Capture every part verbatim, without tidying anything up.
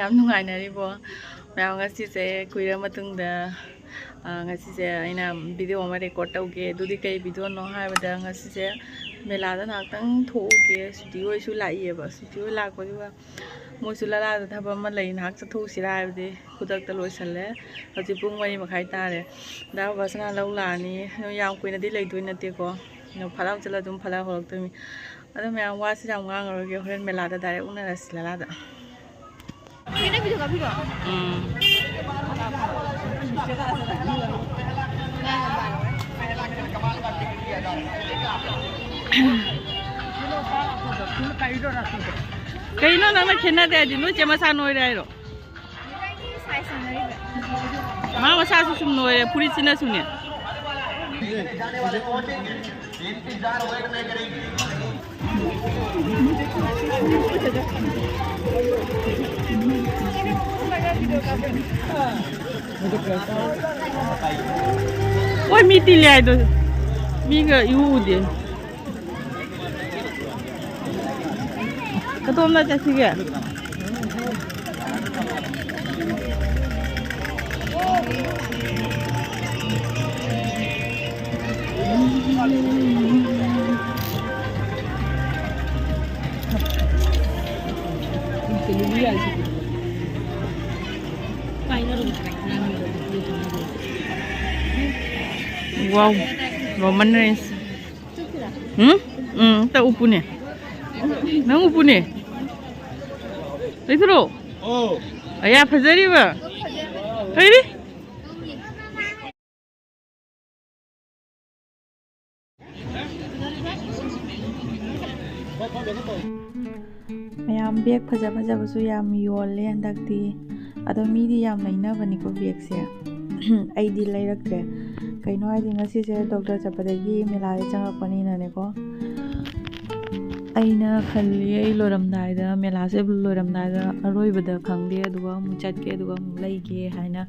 ꯌꯥꯝ ꯅꯨꯡꯉꯥꯏꯅꯔꯤꯕꯣ? ꯃꯌꯥꯝ, ꯉꯁꯤꯁꯦ ꯀꯨꯏꯔ ꯃꯇꯨꯡꯗ, ꯑ, ꯉꯁꯤꯁꯦ ꯑꯩꯅ ꯚꯤꯗꯤꯑꯣ ꯑꯃ ꯔꯦꯀꯣꯔꯠ ꯇꯧꯒꯦ꯫ ꯑꯗꯨꯗꯤ ꯀꯩ ꯚꯤꯗꯤꯑꯣꯅꯣ ꯍꯥꯏꯕꯗ, ꯉꯁꯤꯁꯦ ꯃꯦꯂꯥꯗ ꯉꯥꯏꯍꯥꯛꯇꯪ ꯊꯣꯛꯎꯒꯦ꯫ ꯁꯨꯇꯤ ꯍꯣꯏꯁꯨ ꯂꯥꯛꯏꯌꯦꯕ꯫ ꯁꯨꯇꯤ ꯍꯣꯏ ꯂꯥꯛꯄꯗꯨꯒ ꯃꯣꯏꯁꯨ ꯂꯂꯥꯗ ꯊꯕꯛ ꯑꯃ ꯂꯩ, ꯉꯥꯏꯍꯥꯛ ꯆꯠꯊꯣꯛꯎꯁꯤꯔꯥ ꯍꯥꯏꯕꯗꯤ ꯈꯨꯗꯛꯇ ꯂꯣꯏꯁꯜꯂꯦ꯫ ꯍꯧꯖꯤꯛ ꯄꯨꯡ ꯃꯔꯤ ꯃꯈꯥꯏ ꯇꯥꯔꯦ꯫ ꯗꯥ ꯕꯥꯁꯅꯥ ꯂꯧ ꯂꯥꯛꯑꯅꯤ꯫ ꯑꯗꯨ ꯌꯥꯝ ꯀꯨꯏꯅꯗꯤ ꯂꯩꯗꯣꯏ ꯅꯠꯇꯦꯀꯣ꯫ ꯑꯗꯨ ꯐꯠ ꯂꯥꯎ ꯆꯠꯂ ꯑꯗꯨꯝ ꯐꯠ ꯂꯥꯎ ꯍꯜꯂꯛꯇꯣꯏꯅꯤ꯫ ꯑꯗꯣ ꯃꯌꯥꯝ, ꯋꯥꯁꯤ ꯌꯥꯝ ꯉꯥꯡꯉꯔꯣꯏꯒꯦ, ꯍꯣꯔꯦꯟ ꯃꯦꯂꯥꯗ ꯗꯥꯏꯔꯦꯛ ꯎꯅꯔꯁꯤ ꯂꯂꯥꯗ꯫ ꯎꯝ꯫ ꯀꯩꯅꯣ ꯅꯪꯅ ꯈꯦꯠꯅꯗꯦ ꯍꯥꯏꯗꯤ? ꯅꯣꯏ ꯆꯦ ꯃꯁꯥ ꯅꯣꯏꯔꯦ ꯍꯥꯏꯔꯣ? ꯃꯥ ꯃꯁꯥꯁꯨ ꯁꯨꯝ ꯅꯣꯏꯔꯦ, ꯐꯨꯔꯤꯠꯁꯤꯅꯁꯨꯅꯦ꯫ ꯍꯣꯏ, ꯃꯤ ꯇꯤꯜꯂꯦ ꯍꯥꯏꯗꯣ ꯃꯤꯒ ꯏꯎ ꯎꯗꯦ꯫ ꯀꯗꯣꯝꯗ ꯆꯠꯁꯤꯒꯦ? Wow, Roman Reigns. Hmm? ꯎꯝ, ꯇ ꯎꯄꯨꯅꯦ꯫ ꯅꯪ ꯎꯄꯨꯅꯦ꯫ ꯂꯩꯊꯣꯔꯛꯑꯣ꯫ ꯑꯣ꯫ ꯑꯌꯥ, ꯐꯖꯔꯤꯕ꯫ ꯐꯩꯔꯤ꯫ ꯃꯌꯥꯝ, ꯕꯦꯒ ꯐꯖ ꯐꯖꯕꯁꯨ ꯌꯥꯝ ꯌꯣꯜꯂꯦ ꯍꯟꯗꯛꯇꯤ꯫ ꯑꯗꯣ ꯃꯤꯗꯤ ꯌꯥꯝ ꯂꯩꯅꯕꯅꯤꯀꯣ ꯕꯦꯒꯁꯦ꯫ ꯑꯩꯗꯤ ꯂꯩꯔꯛꯇ꯭ꯔꯦ꯫ ꯀꯩꯅꯣ ꯍꯥꯏꯗꯤ, ꯉꯁꯤꯁꯦ ꯗꯣꯛꯇꯔ ꯆꯠꯄꯗꯒꯤ ꯃꯦꯂꯥꯗ ꯆꯪꯉꯛꯄꯅꯤꯅꯅꯦꯀꯣ꯫ ꯑꯩꯅ ꯈꯜꯂꯤ, ꯑꯩ ꯂꯣꯏꯔꯝꯗꯥꯏꯗ, ꯃꯦꯂꯥꯁꯦ ꯂꯣꯏꯔꯝꯗꯥꯏꯗ, ꯑꯔꯣꯏꯕꯗ ꯈꯪꯗꯦ, ꯑꯗꯨꯒ ꯑꯃꯨꯛ ꯆꯠꯀꯦ, ꯑꯗꯨꯒ ꯑꯃꯨꯛ ꯂꯩꯒꯦ ꯍꯥꯏꯅ꯫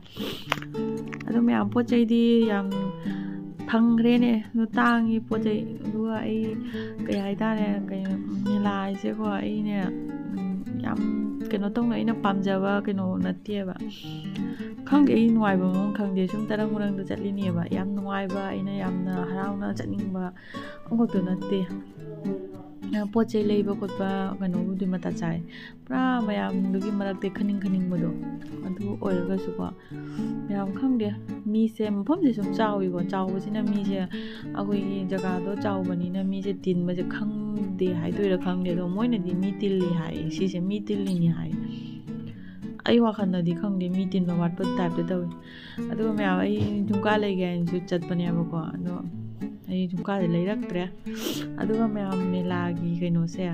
ꯑꯗꯣ ꯃꯌꯥꯝ, ꯄꯣꯠ ꯆꯩꯗꯤ ꯌꯥꯝ ꯐꯪꯈ꯭ꯔꯦꯅꯦ꯫ ꯑꯗꯣ ꯇꯥꯡꯉꯤ ꯄꯣꯠ ꯆꯩ꯫ ꯑꯗꯨꯒ ꯑꯩ, ꯀꯩ ꯍꯥꯏꯇꯥꯔꯦ, ꯀꯩꯅꯣ, ꯃꯦꯂꯥ ꯍꯥꯏꯁꯦꯀꯣ, ꯑꯩꯅꯦ, ꯎꯝ, ꯌꯥꯝ ꯀꯩꯅꯣ ꯇꯧꯅ ꯑꯩꯅ ꯄꯥꯝꯖꯕ ꯀꯩꯅꯣ ꯅꯠꯇꯦꯕ꯫ ꯈꯪꯗꯦ, ꯑꯩ ꯅꯨꯡꯉꯥꯏꯕ ꯃꯑꯣꯡ ꯈꯪꯗꯦ, ꯁꯨꯝ ꯇꯔꯪ ꯃꯔꯪꯗ ꯆꯠꯂꯤꯅꯦꯕ꯫ ꯌꯥꯝ ꯅꯨꯡꯉꯥꯏꯕ, ꯑꯩꯅ ꯌꯥꯝꯅ ꯍꯔꯥꯎꯅ ꯆꯠꯅꯤꯡꯕ ꯑꯃꯈꯛꯇ ꯅꯠꯇꯦ꯫ ꯄꯣꯠ ꯆꯩ ꯂꯩꯕ ꯈꯣꯠꯄ ꯀꯩꯅꯣꯕꯨꯗꯤ ꯃꯇꯥ ꯆꯥꯏ, ꯄꯨꯔꯥ ꯃꯌꯥꯝꯗꯨꯒꯤ ꯃꯔꯛꯇ ꯈꯟꯅꯤꯡ ꯈꯟꯅꯤꯡꯕꯗꯣ ꯑꯗꯨ ꯑꯣꯏꯔꯒꯁꯨꯀꯣ꯫ ꯃꯌꯥꯝ ꯈꯪꯗꯦ, ꯃꯤꯁꯦ, ꯃꯐꯝꯁꯦ ꯁꯨꯝ ꯆꯥꯎꯋꯤꯀꯣ, ꯆꯥꯎꯕꯁꯤꯅ ꯃꯤꯁꯦ, ꯑꯩꯈꯣꯏꯒꯤ ꯖꯒꯥꯗꯣ ꯆꯥꯎꯕꯅꯤꯅ ꯃꯤꯁꯦ ꯇꯤꯟꯕꯁꯦ ꯈꯪꯗꯦ ꯍꯥꯏꯗꯣꯏꯔꯥ ꯈꯪꯗꯦ, ꯑꯗꯣ ꯃꯣꯏꯅꯗꯤ ꯃꯤ ꯇꯤꯜꯂꯤ ꯍꯥꯏꯌꯦ꯫ ꯁꯤꯁꯦ ꯃꯤ ꯇꯤꯜꯂꯤꯅꯤ ꯍꯥꯏꯌꯦ꯫ ꯑꯩ ꯋꯥꯈꯜꯗꯗꯤ ꯈꯪꯗꯦ, ꯃꯤ ꯇꯤꯟꯕ ꯋꯥꯠꯄ ꯇꯥꯏꯞꯇ ꯇꯧꯋꯤ꯫ ꯑꯗꯨꯒ ꯃꯌꯥꯝ, ꯑꯩ ꯖꯨꯝꯀꯥ ꯂꯩꯒꯦ ꯍꯥꯏꯅꯁꯨ ꯆꯠꯄꯅꯦꯕꯀꯣ, ꯑꯗꯣ ꯑꯩ ꯖꯨꯝꯀꯥꯁꯦ ꯂꯩꯔꯛꯇ꯭ꯔꯦ꯫ ꯑꯗꯨꯒ ꯃꯌꯥꯝ, ꯃꯦꯂꯥꯒꯤ ꯀꯩꯅꯣꯁꯦ,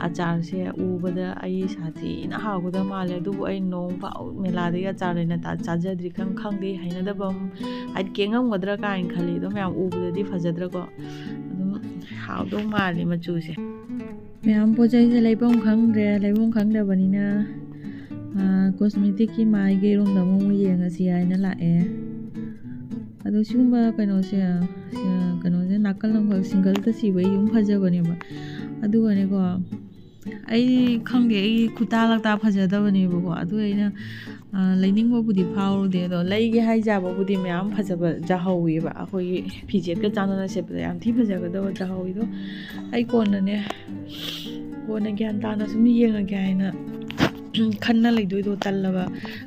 ꯑꯆꯥꯔꯁꯦ ꯎꯕꯗ ꯑꯩ ꯁꯥꯊꯤꯅ ꯍꯥꯎꯒꯗꯕ ꯃꯥꯜꯂꯦ, ꯑꯗꯨꯕꯨ ꯑꯩ ꯅꯣꯡ ꯐꯥꯎ ꯃꯦꯂꯥꯗꯒꯤ ꯑꯆꯥꯔ ꯂꯩꯅ ꯇꯥ-, ꯆꯥꯖꯗ꯭ꯔꯤ꯫ ꯈꯪ-, ꯈꯪꯗꯦ, ꯍꯩꯅꯗꯕ ꯑꯃ, ꯍꯥꯏꯗꯤ ꯀꯦꯡꯉꯝꯒꯗ꯭ꯔꯥ ꯀꯥꯏꯅ ꯈꯜꯂꯤ꯫ ꯑꯗꯣ ꯃꯌꯥꯝ ꯎꯕꯗꯗꯤ ꯐꯖꯗ꯭ꯔꯥꯀꯣ, ꯑꯗꯨꯝ ꯍꯥꯎꯗꯧ ꯃꯥꯜꯂꯤ ꯃꯆꯨꯁꯦ꯫ ꯃꯌꯥꯝ ꯄꯣꯠ ꯆꯩꯁꯦ ꯂꯩꯐꯝ ꯈꯪꯗ꯭ꯔꯦ꯫ ꯂꯩꯐꯝ ꯈꯪꯗꯕꯅꯤꯅ, ꯑꯥ, ꯀꯣꯁꯃꯦꯇꯤꯛꯀꯤ ꯃꯥꯏꯒꯤ ꯔꯣꯝꯗ ꯑꯃꯨꯛ ꯌꯦꯡꯉꯁꯤ ꯍꯥꯏꯅ ꯂꯥꯛꯑꯦ꯫ ꯑꯗꯣ ꯁꯤꯒꯨꯝꯕ ꯀꯩꯅꯣꯁꯦ, ꯑꯥ, ꯀꯩꯅꯣꯁꯦ ꯅꯥꯀꯜ ꯑꯃꯈꯛ ꯁꯤꯡꯒꯜꯗ ꯁꯤꯕ ꯑꯩ ꯑꯗꯨꯝ ꯐꯖꯕꯅꯦꯕ꯫ ꯑꯗꯨꯒꯅꯦꯀꯣ, ꯑꯩ ꯈꯪꯗꯦ, ꯑꯩ ꯈꯨꯇꯥ ꯂꯛꯇꯥ ꯐꯖꯗꯕꯅꯦꯕꯀꯣ꯫ ꯑꯗꯨ ꯑꯩꯅ, ꯑꯥ, ꯂꯩꯅꯤꯡꯕꯕꯨꯗꯤ ꯐꯥꯎꯔꯨꯗꯦ, ꯑꯗꯣ ꯂꯩꯒꯦ ꯍꯥꯏꯖꯕꯕꯨꯗꯤ ꯃꯌꯥꯝ ꯐꯖꯕ ꯌꯥꯍꯧꯋꯦꯕ꯫ ꯑꯩꯈꯣꯏꯒꯤ ꯐꯤꯖꯦꯠꯀ ꯆꯥꯟꯅꯅ ꯁꯦꯠꯄꯗ ꯌꯥꯝ ꯊꯤ ꯐꯖꯒꯗꯕ ꯌꯥꯍꯧꯋꯤ꯫ ꯑꯗꯣ ꯑꯩ ꯀꯣꯟꯅꯅꯦ, ꯀꯣꯟꯅ ꯒ꯭ꯌꯥꯟ ꯇꯥꯅ ꯁꯨꯝ ꯌꯦꯡꯉꯒꯦ ꯍꯥꯏꯅ ꯈꯟꯅ ꯂꯩꯗꯣꯏꯗꯣ ꯇꯜꯂꯕ,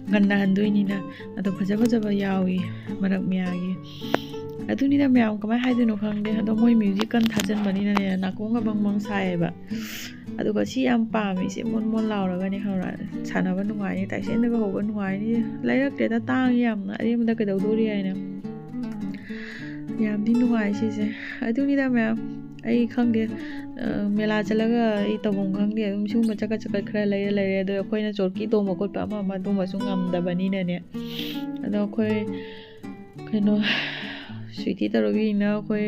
ꯉꯟꯅ ꯍꯟꯗꯣꯏꯅꯤꯅ꯫ ꯑꯗꯣ ꯐꯖ ꯐꯖꯕ ꯌꯥꯎꯏ ꯃꯔꯛ ꯃꯌꯥꯒꯤ꯫ ꯑꯗꯨꯅꯤꯗ ꯃꯌꯥꯝ, ꯀꯃꯥꯏꯅ ꯍꯥꯏꯗꯣꯏꯅꯣ ꯈꯪꯗꯦ꯫ ꯑꯗꯣ ꯃꯣꯏ ꯃ꯭ꯌꯨꯖꯤꯛ ꯀꯟꯅ ꯊꯥꯖꯤꯟꯕꯅꯤꯅꯅꯦ, ꯅꯥꯀꯣꯡꯒ ꯕꯪ ꯕꯪ ꯁꯥꯏꯌꯦꯕ꯫ ꯑꯗꯨꯒ ꯁꯤ ꯌꯥꯝ ꯄꯥꯝꯃꯤ, ꯁꯤ ꯃꯣꯟ ꯃꯣꯟ ꯂꯥꯎꯔꯒꯅꯦ, ꯈꯪꯕ꯭ꯔꯥ? ꯁꯥꯟꯅꯕ ꯅꯨꯡꯉꯥꯏꯅꯤ, ꯇꯥꯏꯁꯦꯟꯗꯒ ꯍꯧꯕ ꯅꯨꯡꯉꯥꯏꯅꯤ꯫ ꯂꯩꯔꯛꯇꯦꯗ, ꯇꯥꯡꯉꯤ ꯌꯥꯝꯅ, ꯑꯔꯦꯝꯕꯗ ꯀꯩꯗꯧꯗꯣꯔꯤ ꯍꯥꯏꯅ꯫ ꯌꯥꯝꯗꯤ ꯅꯨꯡꯉꯥꯏ ꯁꯤꯁꯦ꯫ ꯑꯗꯨꯅꯤꯗ ꯃꯌꯥꯝ, ꯑꯩ ꯈꯪꯗꯦ, ꯑ, ꯃꯦꯂꯥ ꯆꯠꯂꯒ ꯑꯩ ꯇꯧꯐꯝ ꯈꯪꯗꯦ, ꯑꯗꯨꯝ ꯁꯤꯒꯨꯝꯕ ꯆꯀꯠ ꯆꯀꯠ ꯈꯔ ꯂꯩꯔ ꯂꯩꯔꯦ꯫ ꯑꯗꯣ ꯑꯩꯈꯣꯏꯅ ꯆꯣꯔꯀꯤ ꯇꯣꯡꯕ ꯈꯣꯠꯄ ꯑꯃ ꯑꯃ ꯑꯗꯨꯝꯕꯁꯨ ꯉꯝꯗꯕꯅꯤꯅꯅꯦ꯫ ꯑꯗꯣ ꯑꯩꯈꯣꯏ ꯀꯩꯅꯣ, ꯁ꯭ꯋꯤꯇꯤ ꯇꯧꯔꯕꯤꯅ ꯑꯩꯈꯣꯏ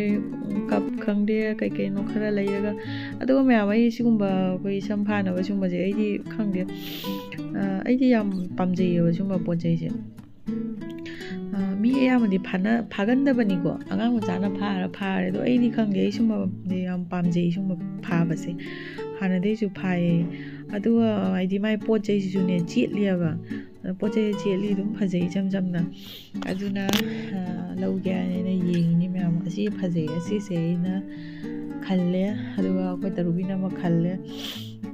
ꯀꯞ ꯈꯪꯗꯦ, ꯀꯩ ꯀꯩꯅꯣ ꯈꯔ ꯂꯩꯔꯒ, ꯑꯗꯨꯒ ꯃꯌꯥꯝ, ꯑꯩ ꯁꯤꯒꯨꯝꯕ ꯑꯩꯈꯣꯏ ꯁꯝ ꯐꯥꯅꯕ ꯁꯤꯒꯨꯝꯕꯁꯦ ꯑꯩꯗꯤ ꯈꯪꯗꯦ, ꯑ, ꯑꯩꯗꯤ ꯌꯥꯝ ꯄꯥꯝꯖꯩꯌꯦꯕ ꯁꯤꯒꯨꯝꯕ ꯄꯣꯠ ꯆꯩꯁꯦ꯫ ꯑ, ꯃꯤ ꯑꯌꯥꯝꯕꯗꯤ ꯐꯥꯅ-, ꯐꯥꯒꯟꯗꯕꯅꯤꯀꯣ, ꯑꯉꯥꯡ ꯃꯆꯥꯅ ꯐꯥꯔ ꯐꯥꯔꯦ꯫ ꯑꯗꯣ ꯑꯩꯗꯤ ꯈꯪꯗꯦ, ꯑꯩ ꯁꯨꯝꯕꯗꯤ ꯌꯥꯝ ꯄꯥꯝꯖꯩ, ꯁꯨꯝꯕ ꯐꯥꯕꯁꯦ꯫ ꯍꯥꯟꯅꯗꯩꯁꯨ ꯐꯥꯏꯌꯦ꯫ ꯑꯗꯨꯒ ꯍꯥꯏꯗꯤ ꯃꯥꯏ ꯄꯣꯠ ꯆꯩꯁꯤꯁꯨꯅꯦ ꯆꯦꯠꯂꯤꯑꯕ꯫ ꯑꯗꯣ ꯄꯣꯠ ꯆꯩꯁꯦ ꯆꯦꯠꯂꯤ, ꯑꯗꯨꯝ ꯐꯖꯩ ꯏꯆꯝ ꯆꯝꯅ꯫ ꯑꯗꯨꯅ, ꯑ, ꯂꯧꯒꯦ ꯍꯥꯏꯅ ꯑꯩꯅ ꯌꯦꯡꯉꯤꯅꯤ ꯃꯌꯥꯝ꯫ ꯑꯁꯤ ꯐꯖꯩ, ꯑꯁꯤꯁꯦ ꯑꯩꯅ ꯈꯜꯂꯦ꯫ ꯑꯗꯨꯒ ꯑꯩꯈꯣꯏ ꯇꯔꯨꯕꯤꯅ ꯑꯃ ꯈꯜꯂꯦ꯫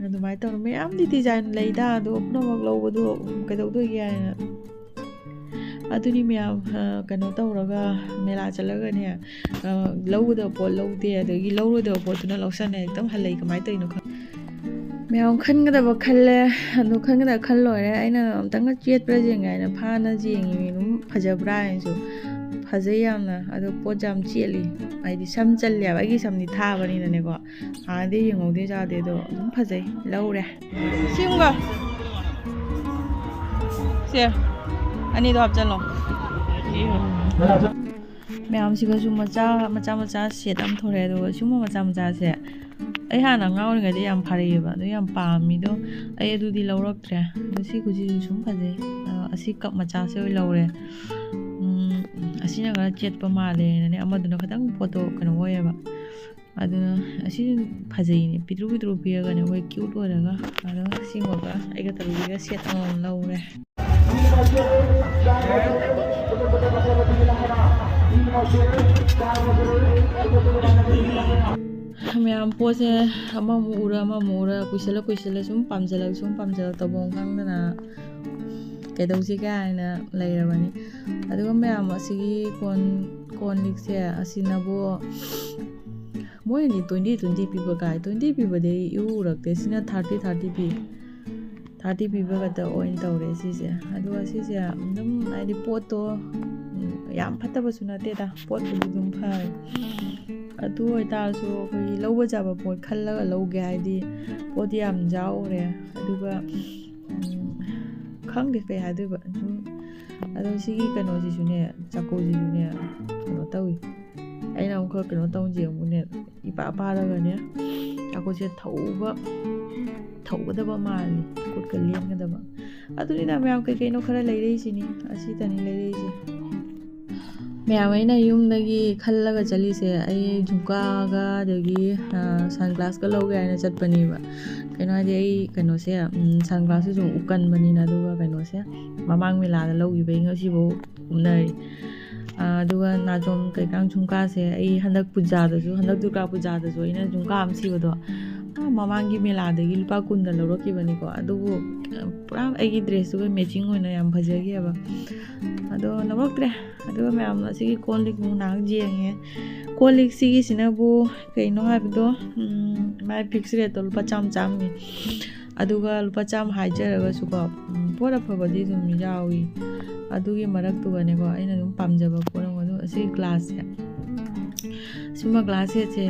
ꯑꯗꯨꯃꯥꯏꯅ ꯇꯧꯅ ꯃꯌꯥꯝꯗꯤ ꯗꯤꯖꯥꯏꯟ ꯂꯩꯗ, ꯑꯗꯣ ꯄꯨꯝꯅꯃꯛ ꯂꯧꯕꯗꯣ ꯀꯩꯗꯧꯗꯣꯏꯒꯦ ꯍꯥꯏꯅ꯫ ꯑꯗꯨꯅꯤ ꯃꯌꯥꯝ, ꯑ, ꯀꯩꯅꯣ ꯇꯧꯔꯒ ꯃꯦꯂꯥ ꯆꯠꯂꯒꯅꯦ, ꯑ, ꯂꯧꯒꯗꯕ ꯄꯣꯠ ꯂꯧꯗꯦ, ꯑꯗꯒꯤ ꯂꯧꯔꯣꯏꯗꯕ ꯄꯣꯠꯇꯨꯅ ꯂꯧꯁꯟꯅꯩ꯫ ꯍꯦꯛꯇ ꯍꯜꯂꯛꯏ, ꯀꯃꯥꯏꯅ ꯇꯧꯔꯤꯅꯣ ꯈꯪꯗꯦ꯫ ꯃꯌꯥꯝ ꯈꯟꯒꯗꯕ ꯈꯜꯂꯦ, ꯑꯗꯨ ꯈꯟꯒꯗꯕ ꯈꯜ ꯂꯣꯏꯔꯦ꯫ ꯑꯩꯅ ꯑꯝꯇꯪꯒ ꯆꯦꯠꯄ꯭ꯔꯥ ꯌꯦꯡꯒꯦ ꯍꯥꯏꯅ ꯐꯥꯅ ꯌꯦꯡꯉꯤ, ꯑꯗꯨꯝ ꯐꯖꯕ꯭ꯔꯥ ꯍꯥꯏꯅꯁꯨ꯫ ꯐꯖꯩ ꯌꯥꯝꯅ, ꯑꯗꯣ ꯄꯣꯠ ꯌꯥꯝ ꯆꯦꯠꯂꯤ, ꯍꯥꯏꯗꯤ ꯁꯝ ꯆꯜꯂꯦꯕ꯫ ꯑꯩꯒꯤ ꯁꯝꯗꯤ ꯊꯥꯕꯅꯤꯅꯅꯦꯀꯣ, ꯍꯥꯟꯅꯗꯤ ꯌꯦꯡꯍꯧꯗꯦ ꯌꯥꯗꯦ, ꯑꯗꯣ ꯑꯗꯨꯝ ꯐꯖꯩ, ꯂꯧꯔꯦ꯫ ꯁꯤꯝꯒ ꯁꯦ ꯑꯅꯤꯗꯣ ꯍꯥꯞꯆꯜꯂꯣ꯫ ꯃꯌꯥꯝꯁꯤꯒꯁꯨ ꯃꯆꯥ ꯃꯆꯥ ꯃꯆꯥ ꯁꯦꯠ ꯑꯃ ꯊꯣꯔꯛꯑꯦ꯫ ꯑꯗꯨꯒ ꯁꯤꯒꯨꯝꯕ ꯃꯆꯥ ꯃꯆꯥꯁꯦ ꯑꯩ ꯍꯥꯟꯅ ꯑꯉꯥꯡ ꯑꯣꯏꯔꯤꯉꯩꯗ ꯌꯥꯝ ꯐꯔꯛꯑꯦꯕ, ꯑꯗꯨ ꯌꯥꯝ ꯄꯥꯝꯃꯤꯗꯣ꯫ ꯑꯩ ꯑꯗꯨꯗꯤ ꯂꯧꯔꯛꯇ꯭ꯔꯦ꯫ ꯑꯗꯣ ꯁꯤ ꯈꯨꯖꯤꯁꯨ ꯁꯨꯝ ꯐꯖꯩ꯫ ꯑ, ꯑꯁꯤ ꯀꯞ ꯃꯆꯥꯁꯦ ꯑꯣꯏꯅ ꯂꯧꯔꯦ꯫ ꯎꯝ, ꯑꯁꯤꯅ ꯈꯔ ꯆꯦꯠꯄ ꯃꯥꯜꯂꯦꯅꯅꯦ꯫ ꯑꯃꯗꯨꯅ ꯈꯤꯇꯪ ꯄꯣꯠꯇꯣ ꯀꯩꯅꯣ ꯑꯣꯏꯌꯦꯕ꯫ ꯑꯗꯨꯅ ꯑꯁꯤ ꯐꯖꯩꯅꯦ, ꯄꯤꯛꯇ꯭ꯔꯨ ꯄꯤꯛꯇ꯭ꯔꯨ ꯄꯤꯔꯒꯅꯦ, ꯑꯩꯈꯣꯏ ꯀ꯭ꯌꯨꯠ ꯑꯣꯏꯔꯒ꯫ ꯑꯗꯣ ꯁꯤꯃꯒ ꯑꯩꯒ ꯇꯔꯨꯕꯤꯒ ꯁꯦꯠ ꯑꯃꯃꯝ ꯂꯧꯔꯦ꯫ ꯃꯌꯥꯝ ꯄꯣꯠꯁꯦ ꯑꯃꯃꯨꯛ ꯎꯔ ꯑꯃꯃꯨꯛ ꯎꯔ ꯀꯨꯏꯁꯜꯂ ꯀꯨꯏꯁꯜꯂ ꯁꯨꯝ ꯄꯥꯝꯖꯜꯂꯛ ꯁꯨꯝ ꯄꯥꯝꯖꯜꯂꯛ ꯇꯧꯐꯝ ꯈꯪꯗꯅ ꯀꯩꯗꯧꯁꯤꯒꯦ ꯍꯥꯏꯅ ꯂꯩꯔꯕꯅꯤ꯫ ꯑꯗꯨꯒ ꯃꯌꯥꯝ ꯑꯁꯤꯒꯤ ꯀꯣꯟ ꯀꯣꯟ ꯂꯤꯛꯁꯦ ꯑꯁꯤꯅꯕꯨ ꯃꯣꯏꯅꯗꯤ twenty twenty ꯄꯤꯕ ꯀꯥꯏ, twenty ꯄꯤꯕꯗꯤ ꯑꯩ ꯏꯎ ꯎꯔꯛꯇꯦ꯫ ꯁꯤꯅ thirty thirty ꯄꯤ꯫ Thirty ꯄꯤꯕ ꯈꯛꯇ ꯑꯣꯏꯅ ꯇꯧꯔꯦ ꯁꯤꯁꯦ꯫ ꯑꯗꯨꯒ ꯁꯤꯁꯦ ꯑꯗꯨꯝ ꯍꯥꯏꯗꯤ ꯄꯣꯠꯇꯣ, ꯎꯝ, ꯌꯥꯝ ꯐꯠꯇꯕꯁꯨ ꯅꯠꯇꯦꯗ, ꯄꯣꯠꯄꯨꯗꯤ ꯑꯗꯨꯝ ꯐꯔꯦ꯫ ꯑꯗꯨ ꯑꯣꯏꯇꯥꯔꯁꯨ ꯑꯩꯈꯣꯏꯒꯤ ꯂꯧꯕ ꯌꯥꯕ ꯄꯣꯠ ꯈꯜꯂꯒ ꯂꯧꯒꯦ ꯍꯥꯏꯗꯤ ꯄꯣꯠꯇꯤ ꯌꯥꯝ ꯌꯥꯎꯔꯦ꯫ ꯑꯗꯨꯒ, ꯎꯝ, ꯈꯪꯗꯦ ꯀꯩ ꯍꯥꯏꯗꯣꯏꯕ꯫ ꯑꯗꯨꯝ ꯑꯗꯣ ꯁꯤꯒꯤ ꯀꯩꯅꯣꯁꯤꯁꯨꯅꯦ, ꯆꯥꯛꯀꯧꯁꯤꯁꯨꯅꯦ, ꯀꯩꯅꯣ ꯇꯧꯏ꯫ ꯑꯩꯅ ꯑꯃꯨꯛꯈꯛ ꯀꯩꯅꯣ ꯇꯧꯁꯦ ꯑꯃꯨꯛꯅꯦ, ꯏꯄꯥ ꯄꯥꯔꯒꯅꯦ, ꯆꯥꯛꯀꯧꯁꯦ ꯊꯧꯕ, ꯊꯧꯒꯗꯕ ꯃꯥꯜꯂꯤ, ꯈꯨꯠꯀ ꯂꯦꯡꯒꯗꯕ꯫ ꯑꯗꯨꯅꯤꯗ ꯃꯌꯥꯝ, ꯀꯩ ꯀꯩꯅꯣ ꯈꯔ ꯂꯩꯔꯛꯏꯁꯤꯅꯤ, ꯑꯁꯤꯇꯅꯤ ꯂꯩꯔꯛꯏꯁꯦ꯫ ꯃꯌꯥꯝ, ꯑꯩꯅ ꯌꯨꯝꯗꯒꯤ ꯈꯜꯂꯒ ꯆꯠꯂꯤꯁꯦ, ꯑꯩ ꯖꯨꯝꯀꯥꯒ ꯑꯗꯒꯤ ꯁꯟ ꯒ꯭ꯂꯥꯁꯀ ꯂꯧꯒꯦ ꯍꯥꯏꯅ ꯆꯠꯄꯅꯦꯕ꯫ ꯀꯩꯅꯣ ꯍꯥꯏꯗꯤ, ꯑꯩ ꯀꯩꯅꯣꯁꯦ, ꯁꯟ ꯒ꯭ꯂꯥꯁꯁꯤꯁꯨ ꯎꯞꯀꯟꯕꯅꯤꯅ, ꯑꯗꯨꯒ ꯀꯩꯅꯣꯁꯦ, ꯃꯃꯥꯡ ꯃꯦꯂꯥꯗ ꯂꯧꯈꯤꯕꯩ ꯉꯁꯤꯐꯥꯎ ꯎꯞꯅꯔꯤ꯫ ꯑꯗꯨꯒ ꯅꯥꯆꯣꯝ ꯀꯩꯀꯥ ꯖꯨꯝꯀꯥꯁꯦ ꯑꯩ ꯍꯟꯗꯛ ꯄꯨꯖꯥꯗꯁꯨ, ꯍꯟꯗꯛ ꯗꯨꯔꯒꯥ ꯄꯨꯖꯥꯗꯁꯨ ꯑꯩꯅ ꯖꯨꯝꯀꯥ ꯑꯃ ꯁꯤꯕꯗꯣ, ꯃꯃꯥꯡꯒꯤ ꯃꯦꯂꯥꯗꯒꯤ ꯂꯨꯄꯥ ꯀꯨꯟꯗ ꯂꯧꯔꯛꯈꯤꯕꯅꯤꯀꯣ꯫ ꯑꯗꯨꯕꯨ ꯄꯨꯔꯥ ꯑꯩꯒꯤ ꯗ꯭ꯔꯦꯁꯇꯨꯒ ꯃꯦꯆꯤꯡ ꯑꯣꯏꯅ ꯌꯥꯝ ꯐꯖꯈꯤꯑꯕ꯫ ꯑꯗꯣ ꯂꯧꯔꯛꯇ꯭ꯔꯦ꯫ ꯑꯗꯨꯒ ꯃꯌꯥꯝ ꯑꯁꯤꯒꯤ ꯀꯣꯜ ꯂꯤꯛ ꯅꯨꯡ ꯉꯥꯏꯍꯥꯛ ꯌꯦꯡꯉꯦ꯫ ꯀꯣꯜ ꯂꯤꯛꯁꯤꯒꯤꯁꯤꯅꯕꯨ ꯀꯩꯅꯣ ꯍꯥꯏꯕꯗꯣ, ꯃꯥꯏ ꯐꯤꯛꯁ ꯔꯦꯠꯇꯣ ꯂꯨꯄꯥ ꯆꯥꯝꯃ ꯆꯥꯝꯃꯅꯤ꯫ ꯑꯗꯨꯒ ꯂꯨꯄꯥ ꯆꯥꯝꯃ ꯍꯥꯏꯖꯔꯒꯁꯨꯀꯣ, ꯄꯣꯠ ꯑꯐꯕꯗꯤ ꯑꯗꯨꯝ ꯌꯥꯎꯏ꯫ ꯑꯗꯨꯒꯤ ꯃꯔꯛꯇꯨꯒꯅꯦꯀꯣ, ꯑꯩꯅ ꯑꯗꯨꯝ ꯄꯥꯝꯖꯕ ꯄꯣꯠ ꯑꯃ, ꯑꯗꯣ ꯑꯁꯤ ꯒ꯭ꯂꯥꯁꯁꯦ, ꯁꯤꯒꯨꯝꯕ ꯒ꯭ꯂꯥꯁ ꯁꯦꯠꯁꯦ,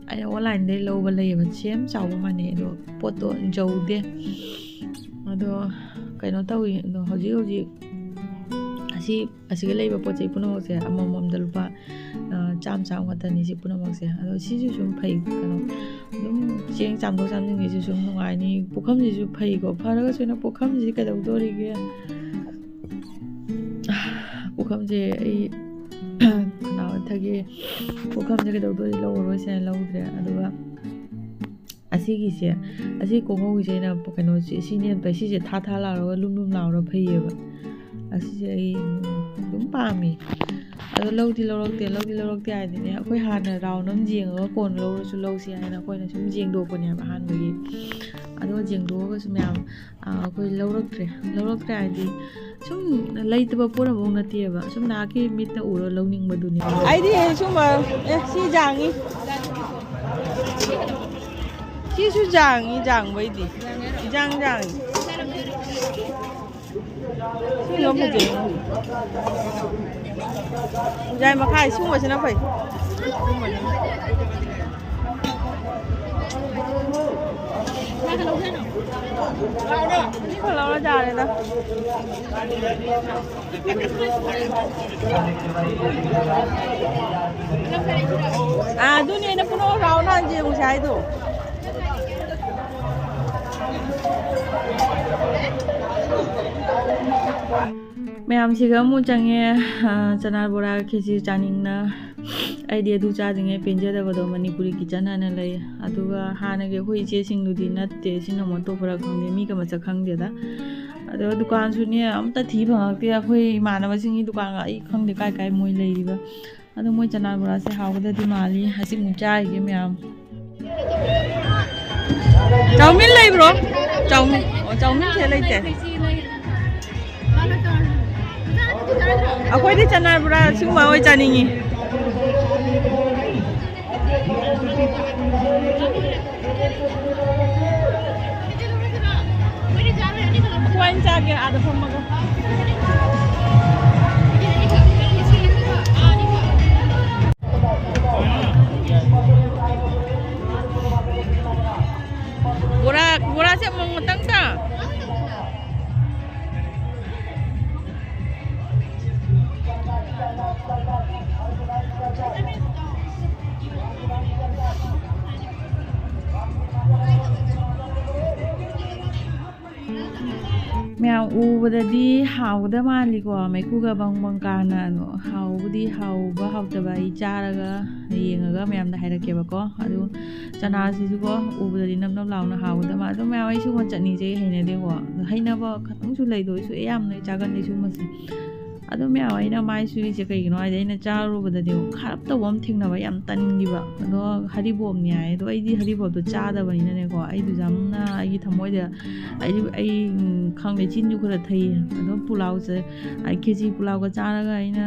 ꯑꯩꯅ ꯑꯣꯟꯂꯥꯏꯟꯗꯩ ꯂꯧꯕ ꯂꯩꯌꯦꯕ, ꯁꯦꯝ ꯆꯥꯎꯕ ꯃꯥꯟꯅꯩ, ꯑꯗꯣ ꯄꯣꯠꯇꯣ ꯖꯧꯗꯦ꯫ ꯑꯗꯣ ꯀꯩꯅꯣ ꯇꯧꯏ, ꯑꯗꯣ ꯍꯧꯖꯤꯛ ꯍꯧꯖꯤꯛ ꯑꯁꯤ, ꯑꯁꯤꯒ ꯂꯩꯕ ꯄꯣꯠ ꯆꯩ ꯄꯨꯝꯅꯃꯛꯁꯦ ꯑꯃꯃꯝꯗ ꯂꯨꯄꯥ ꯆꯥꯝꯃ ꯆꯥꯝꯃ ꯈꯛꯇꯅꯤ ꯁꯤ ꯄꯨꯝꯅꯃꯛꯁꯦ꯫ ꯑꯗꯣ ꯁꯤꯁꯨ ꯁꯨꯝ ꯐꯩ, ꯀꯩꯅꯣ, ꯑꯗꯨꯝ ꯆꯦꯡ ꯆꯥꯝꯊꯣꯛ ꯆꯥꯝꯁꯤꯟꯒꯤꯁꯨ ꯁꯨꯝ ꯅꯨꯡꯉꯥꯏꯅꯤ꯫ ꯄꯨꯈꯝꯁꯤꯁꯨ ꯐꯩꯀꯣ, ꯐꯔꯒꯁꯨ ꯑꯩꯅ ꯄꯨꯈꯝꯁꯤꯗꯤ ꯀꯩꯗꯧꯗꯣꯔꯤꯒꯦ? ꯄꯨꯈꯝꯁꯦ ꯑꯩ ꯀꯅꯥ ꯊꯒꯦ, ꯄꯨꯈꯝꯁꯦ ꯀꯩꯗꯧꯗꯣꯔꯤ, ꯂꯧꯔꯔꯣꯏꯁꯦ ꯍꯥꯏꯅ ꯂꯧꯗ꯭ꯔꯦ꯫ ꯑꯗꯨꯒ ꯑꯁꯤꯒꯤꯁꯦ, ꯑꯁꯤ ꯀꯣꯡꯉꯧꯒꯤꯁꯦ ꯑꯩꯅ ꯀꯩꯅꯣꯁꯦ, ꯁꯤꯅꯦꯅ ꯐꯩ꯫ ꯁꯤꯁꯦ ꯊꯥ ꯊꯥ ꯂꯥꯎꯔꯒ ꯂꯨꯝ ꯂꯨꯝ ꯂꯥꯎꯔꯒ ꯐꯩꯌꯦꯕ꯫ ꯑꯁꯤꯁꯦ ꯑꯩ ꯑꯗꯨꯝ ꯄꯥꯝꯃꯤ꯫ ꯑꯗꯣ ꯂꯧꯗꯤ ꯂꯧꯔꯛꯇꯦ, ꯂꯧꯗꯤ ꯂꯧꯔꯛꯇꯦ ꯍꯥꯏꯗꯤꯅꯦ, ꯑꯩꯈꯣꯏ ꯍꯥꯟꯅ ꯔꯥꯎꯟ ꯑꯃ ꯌꯦꯡꯉꯒ ꯀꯣꯟꯅ ꯂꯧꯔꯁꯨ ꯂꯧꯁꯤ ꯍꯥꯏꯅ ꯑꯩꯈꯣꯏꯅ ꯁꯨꯝ ꯌꯦꯡꯗꯣꯛꯄꯅꯦꯕ ꯑꯍꯥꯟꯕꯒꯤ꯫ ꯑꯗꯣ ꯌꯦꯡꯗꯣꯛꯑꯒꯁꯨ ꯃꯌꯥꯝ, ꯑꯩꯈꯣꯏ ꯂꯧꯔꯛꯇ꯭ꯔꯦ꯫ ꯂꯧꯔꯛꯇ꯭ꯔꯦ ꯍꯥꯏꯗꯤ ꯁꯨꯝ ꯂꯩꯇꯕ ꯄꯣꯠ ꯑꯃꯐꯥꯎ ꯅꯠꯇꯦꯕ, ꯁꯨꯝ ꯅꯍꯥꯛꯀꯤ ꯃꯤꯠꯅ ꯎꯔ ꯂꯧꯅꯤꯡꯕꯗꯨꯅꯦ꯫ ꯑꯩꯗꯤ ꯁꯨꯝꯕ, ꯑꯦ, ꯁꯤ ꯖꯥꯡꯉꯤ, ꯁꯤꯁꯨ ꯖꯥꯡꯉꯤ, ꯖꯥꯡꯕꯩꯗꯤ ꯏꯖꯥꯡ ꯖꯥꯡꯉꯤ꯫ ꯁꯤ ꯌꯥꯝ ꯐꯖꯩ꯫ ꯌꯥꯏ ꯃꯈꯥꯏ ꯁꯨꯝꯕꯁꯤꯅ ꯐꯩ꯫ ꯁꯤ ꯈꯔ ꯂꯧꯔ ꯌꯥꯔꯦꯗ꯫ ꯑꯥ, ꯑꯗꯨꯅꯦ ꯑꯩꯅ ꯄꯨꯔꯛꯑꯣ ꯂꯥꯛꯑꯣ ꯅꯍꯥꯟ ꯌꯦꯡꯉꯨꯁꯦ ꯍꯥꯏꯗꯣ꯫ ꯃꯌꯥꯝꯁꯤꯒ ꯑꯃꯨꯛ ꯆꯪꯉꯦ꯫ ꯑ, ꯆꯅꯥ ꯕꯣꯔꯥ ꯈꯦꯆꯤ ꯆꯥꯅꯤꯡꯅ꯫ ꯑꯩꯗꯤ ꯑꯗꯨ ꯆꯥꯗ꯭ꯔꯤꯉꯩ ꯄꯦꯟꯖꯗꯕꯗꯣ, ꯃꯅꯤꯄꯨꯔꯤ ꯀꯤꯆꯟ ꯍꯥꯏꯅ ꯂꯩ꯫ ꯑꯗꯨꯒ ꯍꯥꯟꯅꯒꯤ ꯑꯩꯈꯣꯏ ꯏꯆꯦꯁꯤꯡꯗꯨꯗꯤ ꯅꯠꯇꯦ, ꯁꯤꯅ ꯑꯃꯨꯛ ꯑꯇꯣꯞꯄꯔ ꯈꯪꯗꯦ, ꯃꯤꯒ ꯃꯁꯛ ꯈꯪꯗꯦꯗ꯫ ꯑꯗꯣ ꯗꯨꯀꯥꯟꯁꯨꯅꯦ ꯑꯝꯇ ꯊꯤ ꯐꯪꯉꯛꯇꯦ꯫ ꯑꯩꯈꯣꯏ ꯏꯃꯥꯟꯅꯕꯁꯤꯡꯒꯤ ꯗꯨꯀꯥꯟꯒ ꯑꯩ ꯈꯪꯗꯦ ꯀꯥꯏ ꯀꯥꯏ ꯃꯣꯏ ꯂꯩꯔꯤꯕ꯫ ꯑꯗꯣ ꯃꯣꯏ ꯆꯅꯥ ꯕꯣꯔꯥꯁꯦ ꯍꯥꯎꯒꯗꯗꯤ ꯃꯥꯜꯂꯤ꯫ ꯍꯧꯖꯤꯛ ꯑꯃꯨꯛ ꯆꯥꯔꯤꯒꯦ ꯃꯌꯥꯝ꯫ ꯆꯥꯎꯃꯤꯟ ꯂꯩꯕ꯭ꯔꯣ? ꯆꯥꯎꯃꯤꯟ, ꯑꯣ, ꯆꯥꯎꯃꯤꯟꯁꯦ ꯂꯩꯇꯦ꯫ ꯑꯩꯈꯣꯏꯗꯤ ꯆꯅꯥ ꯕꯣꯔꯥ ꯁꯤꯒꯨꯝꯕ ꯑꯣꯏ ꯆꯥꯅꯤꯡꯉꯤ꯫ ꯑꯩꯈꯣꯏ ꯑꯅꯤ ꯆꯥꯒꯦ, ꯑꯥꯗ ꯐꯝꯃꯒ꯫ ꯕꯣꯔꯥ, ꯕꯣꯔꯥꯁꯦ ꯑꯃꯃꯝꯇꯪ ꯇ꯫ ꯃꯌꯥꯝ ꯎꯕꯗꯗꯤ ꯍꯥꯎꯒꯗ ꯃꯥꯜꯂꯤꯀꯣ, ꯃꯩꯈꯨꯒ ꯕꯪ ꯕꯪ ꯀꯥꯅ꯫ ꯑꯗꯣ ꯍꯥꯎꯕꯨꯗꯤ ꯍꯥꯎꯕ ꯍꯥꯎꯇꯕ ꯑꯩ ꯆꯥꯔꯒ ꯌꯦꯡꯉꯒ ꯃꯌꯥꯝꯗ ꯍꯥꯏꯔꯛꯀꯦꯕꯀꯣ꯫ ꯑꯗꯨ ꯆꯅꯥꯁꯤꯁꯨꯀꯣ ꯎꯕꯗꯗꯤ ꯅꯞ ꯅꯞ ꯂꯥꯎꯅ ꯍꯥꯎꯒꯗ ꯃꯥꯜꯂꯦ꯫ ꯑꯗꯣ ꯃꯌꯥꯝ ꯑꯩꯁꯨꯀꯣ ꯆꯠꯅꯤꯁꯦ ꯍꯩꯅꯗꯦꯀꯣ꯫ ꯑꯗꯣ ꯍꯩꯅꯕ ꯈꯇꯪꯁꯨ ꯂꯩꯗꯣ ꯑꯩꯁꯨ ꯑꯌꯥꯝꯕꯅ ꯆꯥꯒꯟꯗꯦ ꯁꯤꯒꯨꯝꯕꯁꯦ꯫ ꯑꯗꯣ ꯃꯌꯥꯝ ꯑꯩꯅ ꯃꯥꯏ ꯁꯨꯔꯤꯁꯦ ꯀꯩꯒꯤꯅꯣ ꯍꯥꯏꯗꯤ ꯑꯩꯅ ꯆꯥꯔꯨꯕꯗꯗꯤ ꯈꯔꯞ ꯇꯧꯕ ꯑꯃ ꯊꯦꯡꯅꯕ ꯌꯥꯝ ꯇꯟꯈꯤꯕ꯫ ꯑꯗꯣ ꯍꯔꯤꯕꯣꯞꯅꯤ ꯍꯥꯏ꯫ ꯑꯗꯣ ꯑꯩꯗꯤ ꯍꯔꯤꯕꯣꯞꯇꯣ ꯆꯥꯗꯕꯅꯤꯅꯅꯦꯀꯣ, ꯑꯩꯗꯨꯁꯨ ꯌꯥꯝꯅ ꯑꯩꯒꯤ ꯊꯃꯣꯏꯗ ꯑꯩ, ꯑꯩ, ꯎꯝ, ꯈꯪꯗꯦ, ꯆꯤꯟꯁꯨ ꯈꯔ ꯊꯩꯌꯦ꯫ ꯑꯗꯣ ꯄꯨꯂꯥꯎꯁꯦ, ꯑꯩ ꯈꯦꯆꯤ ꯄꯨꯂꯥꯎꯒ ꯆꯥꯔꯒ ꯑꯩꯅ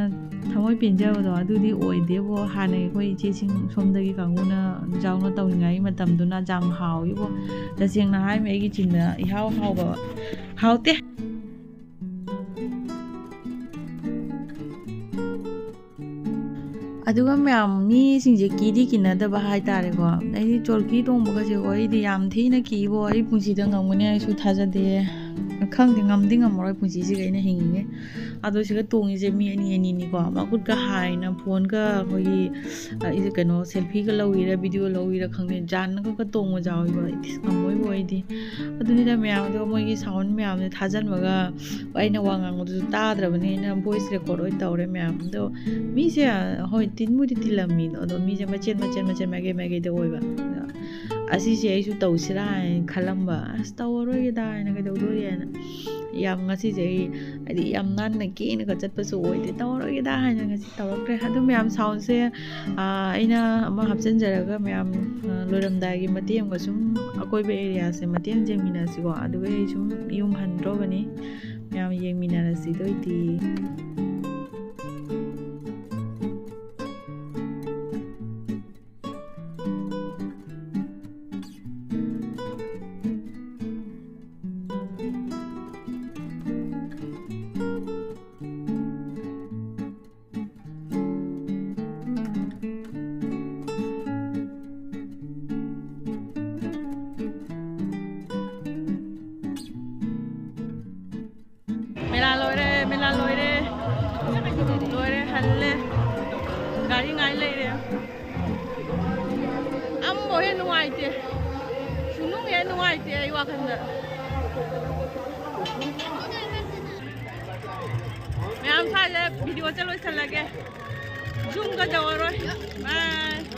ꯊꯃꯣꯏ ꯄꯦꯟꯖꯕꯗꯣ ꯑꯗꯨꯗꯤ ꯑꯣꯏꯗꯦꯕꯣ꯫ ꯍꯥꯟꯅ ꯑꯩꯈꯣꯏ ꯏꯆꯦꯁꯤꯡ ꯁꯣꯝꯗꯒꯤ ꯀꯥꯡꯕꯨꯅ ꯌꯥꯎꯅ ꯇꯧꯔꯤꯉꯩ ꯃꯇꯝꯗꯨꯅ ꯌꯥꯝ ꯍꯥꯎꯋꯦꯕꯣ꯫ ꯇꯁꯦꯡꯅ ꯍꯥꯏꯔꯝꯃꯦ, ꯑꯩꯒꯤ ꯆꯤꯟꯗ ꯏꯍꯥꯎ ꯍꯥꯎꯕ ꯍꯥꯎꯇꯦ꯫ ꯑꯗꯨꯒ ꯃꯌꯥꯝ ꯃꯤꯁꯤꯡꯁꯦ ꯀꯤꯗꯤ ꯀꯤꯅꯗꯕ ꯍꯥꯏꯇꯥꯔꯦꯀꯣ꯫ ꯑꯩꯗꯤ ꯆꯣꯔꯀꯤ ꯇꯣꯡꯕꯒꯁꯦꯀꯣ, ꯑꯩꯗꯤ ꯌꯥꯝ ꯊꯤꯅ ꯀꯤꯕꯣ, ꯑꯩ ꯄꯨꯟꯁꯤꯗ ꯉꯝꯒꯅꯤ ꯍꯥꯏꯁꯨ ꯊꯥꯖꯗꯦ꯫ ꯈꯪꯗꯦ, ꯉꯝꯗꯤ ꯉꯝꯃꯔꯣꯏ ꯄꯨꯟꯁꯤꯁꯤꯒ ꯑꯩꯅ ꯍꯤꯡꯉꯤꯉꯩ꯫ ꯑꯗꯣ ꯁꯤꯒ ꯇꯣꯡꯉꯤꯁꯦ ꯃꯤ ꯑꯅꯤ ꯑꯅꯤꯅꯤꯀꯣ, ꯃꯈꯨꯠꯀ ꯍꯥꯏꯅ ꯐꯣꯟꯒ ꯑꯩꯈꯣꯏꯒꯤ, ꯑ, ꯏ-, ꯀꯩꯅꯣ, ꯁꯦꯜꯐꯤꯒ ꯂꯧꯋꯤꯔ ꯚꯤꯗꯤꯑꯣ ꯂꯧꯋꯤꯔ ꯈꯪꯗꯦ, ꯖꯥꯟꯅꯒ ꯇꯣꯡꯕ ꯌꯥꯎꯋꯦꯕ꯫ ꯑꯩꯗꯤ ꯉꯝꯃꯣꯏꯕꯣ ꯑꯩꯗꯤ꯫ ꯑꯗꯨꯅꯤꯗ ꯃꯌꯥꯝꯗꯣ ꯃꯣꯏꯒꯤ ꯁꯥꯎꯟ ꯃꯌꯥꯝꯗꯣ ꯊꯥꯖꯟꯕꯒ ꯑꯩꯅ ꯋꯥ ꯉꯥꯡꯕꯗꯨꯁꯨ ꯇꯥꯗ꯭ꯔꯕꯅꯤꯅ ꯚꯣꯏꯁ ꯔꯦꯀꯣꯔꯠ ꯑꯣꯏꯅ ꯇꯧꯔꯦ ꯃꯌꯥꯝꯗꯣ꯫ ꯃꯤꯁꯦ, ꯍꯣꯏ, ꯇꯤꯟꯕꯨꯗꯤ ꯇꯤꯜꯂꯝꯃꯤꯗꯣ, ꯑꯗꯣ ꯃꯤꯁꯦ ꯃꯆꯦꯠ ꯃꯆꯦꯠ ꯃꯆꯦꯠ ꯃꯥꯏꯀꯩ ꯃꯥꯏꯀꯩꯗ ꯑꯣꯏꯕ꯫ ꯑꯗ ꯑꯁꯤꯁꯦ ꯑꯩꯁꯨ ꯇꯧꯁꯤꯔꯥ ꯍꯥꯏꯅ ꯈꯜꯂꯝꯕ, ꯑꯁ, ꯇꯧꯔꯔꯣꯏꯒꯦꯗ ꯍꯥꯏꯅ, ꯀꯩꯗꯧꯗꯣꯔꯤ ꯍꯥꯏꯅ꯫ ꯌꯥꯝ ꯉꯁꯤꯁꯦ ꯑꯩ, ꯍꯥꯏꯗꯤ, ꯌꯥꯝ ꯅꯥꯟꯅ ꯀꯦꯅꯒ ꯆꯠꯄꯁꯨ ꯑꯣꯏꯗꯦ, ꯇꯧꯔꯔꯣꯏꯒꯦꯗ ꯍꯥꯏꯅ ꯉꯁꯤ ꯇꯧꯔꯛꯇ꯭ꯔꯦ꯫ ꯑꯗꯨ ꯃꯌꯥꯝ ꯁꯥꯎꯟꯁꯦ, ꯑꯥ, ꯑꯩꯅ ꯑꯃ ꯍꯥꯞꯆꯤꯟꯖꯔꯒ ꯃꯌꯥꯝ, ꯑꯥ, ꯂꯣꯏꯔꯝꯗꯥꯏꯒꯤ ꯃꯇꯦꯛ ꯑꯃꯒ ꯁꯨꯝ ꯑꯀꯣꯏꯕ ꯑꯦꯔꯤꯌꯥꯁꯦ ꯃꯇꯦꯛ ꯑꯃ ꯌꯦꯡꯃꯤꯟꯅꯁꯤꯀꯣ꯫ ꯑꯗꯨꯒ ꯑꯩ ꯁꯨꯝ ꯌꯨꯝ ꯍꯟꯗ꯭ꯔꯣꯕꯅꯤ, ꯃꯌꯥꯝ ꯌꯦꯡꯃꯤꯟꯅꯔꯁꯤ ꯑꯗꯨ ꯑꯣꯏꯗꯤ꯫ ꯃꯦꯂꯥ ꯂꯣꯏꯔꯦ, ꯃꯦꯂꯥ ꯂꯣꯏꯔꯦ꯫ ꯂꯣꯏꯔꯦ, ꯍꯜꯂꯦ꯫ ꯒꯥꯔꯤ ꯉꯥꯏ ꯂꯩꯔꯦ꯫ ꯑꯝꯕꯣ ꯍꯦ ꯅꯨꯡꯉꯥꯏꯇꯦ꯫ ꯁꯨꯅꯨꯡ ꯍꯦ ꯅꯨꯡꯉꯥꯏꯇꯦ ꯑꯩ ꯋꯥꯈꯜꯗ꯫ ꯃꯌꯥꯝ ꯁ꯭ꯋꯥꯏꯗ ꯚꯤꯗꯤꯑꯣꯁꯦ ꯂꯣꯏꯁꯤꯜꯂꯒꯦ꯫ ꯖꯨꯝꯒ ꯇꯧꯔꯔꯣꯏ꯫ ꯕꯥꯏ꯫